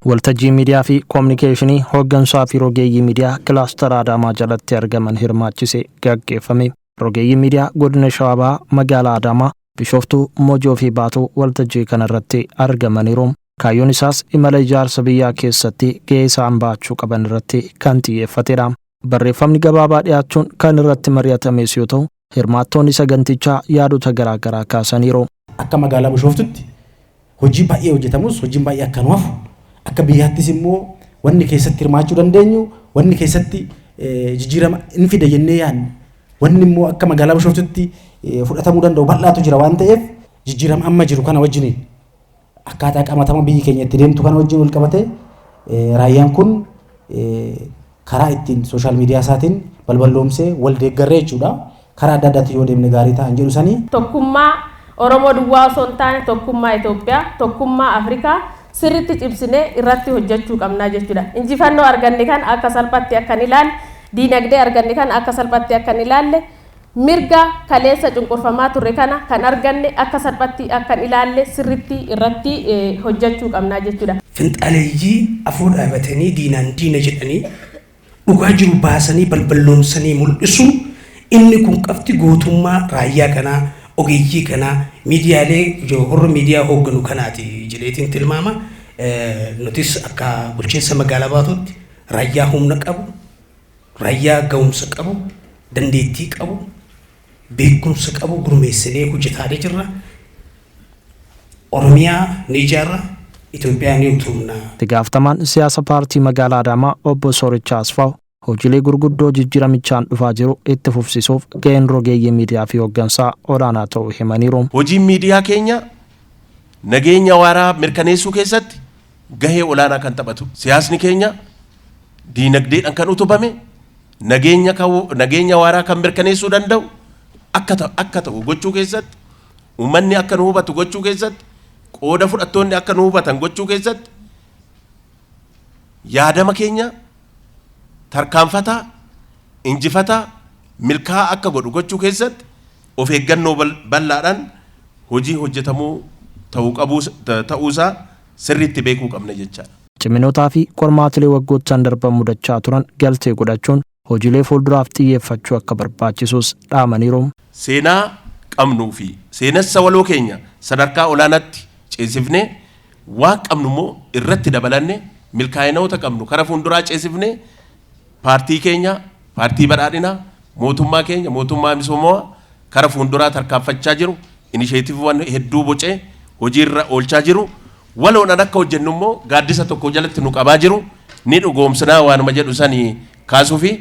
Waltajjii miidiyaa fi koominikeeshinii hooggansaa fi rogeeyyii miidiyaa kilaastara Adaamaa jalatti argaman hirmaachise gaggeeffame. Rogeeyyii miidiyaa godina Shawaa Bahaa magaalaa Adaamaa, Bishooftuu, Mojoo fi Baatuu waltajjii kanarratti argamaniiru. Kaayyoon isaas imala ijaarsa biyyaa keessatti gahee isaan bahachuu qaban irratti kan xiyyeeffatedha. Barreeffamni gabaabaa dhiyaachuun kan irratti mari'atames yoo ta'u, hirmaattoonni sagantichaa yaadota garaagaraa kaasaniiru. Akka magaalaa Bishooftutti hojii baay'ee hojjetamus, hojiin baay'ee akka nu hafu, akka biyyaattis immoo wanni keessatti hirmaachuu dandeenyu, wanni keessatti jijjiirama in fida jennee yaadnu, wanni immoo akka magaalaa Bishooftutti fudhatamuu danda'u bal'aatu jira waan ta'eef, jijjiirama amma jiru kana wajjiniin, akkaataa qabatama biyyi keenya itti deemtu kana wajjin wal qabate, raayyaan kun karaa ittiin social media isaatiin balballoomsee wal deeggarree jechuudha. Karaa adda addaatiin yoo deemne gaarii ta'an jedhu sanii. Tokkummaa Oromoo duwwaa osoo hin taane, tokkummaa Itoophiyaa, tokkummaa Afrikaa sirriitti cimsinee irratti hojjechuu qabnaa jechuudha. Injifannoo arganne kan akka salphatti akka hin ilaalle, diinagdee arganne kan akka salphatti akka hin ilaalle, mirga kaleessa cunqurfamaa turre kana kan arganne akka salphatti akka hin ilaalle sirriitti irratti hojjechuu qabnaa jechuudha. Finxaaleeyyii afoo dhaabatanii diinaan diina jedhanii dhugaa jiru baasanii balballoomsanii mul'isuun, inni kun qafti gootummaa raayyaa kanaa, ogeeyyii kanaa, miidiyaalee horro miidiyaa hoogganu kanaati jedheetiin tilmaama. Nutis akka bulchiinsa magaalaa Baatuutti raayyaa humna qabu, raayyaa ga'umsa qabu, dandeettii qabu, beekumsa qabu gurmeessinee hojjetaalee jirra. Oromiyaa ni ijaarra, Itoophiyaa ni utubna. Itti gaafatamaan siyaasa paartii magaalaa Adaamaa obbo Soorichaa Asfaaw hojiilee gurguddoo jijjiiramichaan dhufaa jiru itti fufsiisuuf gaheen rogeeyyii miidiyaa fi hooggansaa olaanaa ta'uu himaniiru. Hojiin miidiyaa keenya nageenya waaraa mirkaneessuu keessatti gahee olaanaa kan taphatu. Siyaasni keenya diinagdeedhaan kan utubame, nageenya waaraa kan mirkaneessuu danda'u akka ta'u gochuu keessatti, uummanni akka nu hubatu gochuu keessatti, qooda fudhattoonni akka nu hubatan gochuu keessatti, yaadama keenya tarkaanfataa, injifataa, milkaa'aa akka godhu gochuu keessatti of eeggannoo bal'aadhaan hojii hojjetamuu ta'uu qabu ta'uusaa sirriitti beekuu qabna jechaadha. Ciminootaa fi qormaatilee waggoottan darban mudachaa turan galtee godhachuun hojiilee fuulduraaf xiyyeeffachuu akka barbaachisus dhaamaniiru. Seenaa qabnuu fi seenessa waloo keenya sadarkaa olaanaatti ceesifnee, waan qabnu immoo irratti dabalanne, milkaa'inoota qabnu kara fuulduraa ceesifnee, paartii keenya, paartii badhaadhinaa, mootummaa keenya, mootummaa misoomaa kara fuulduraa tarkaanfachaa jiru, inisheetiiviiwwan hedduu bocee hojiirra oolchaa jiru, waloodhaan akka hojjennu immoo gaaddisa tokko jalatti nu qabaa jiru ni dhugoomsinaa waanuma jedhu sanii kaasuufi.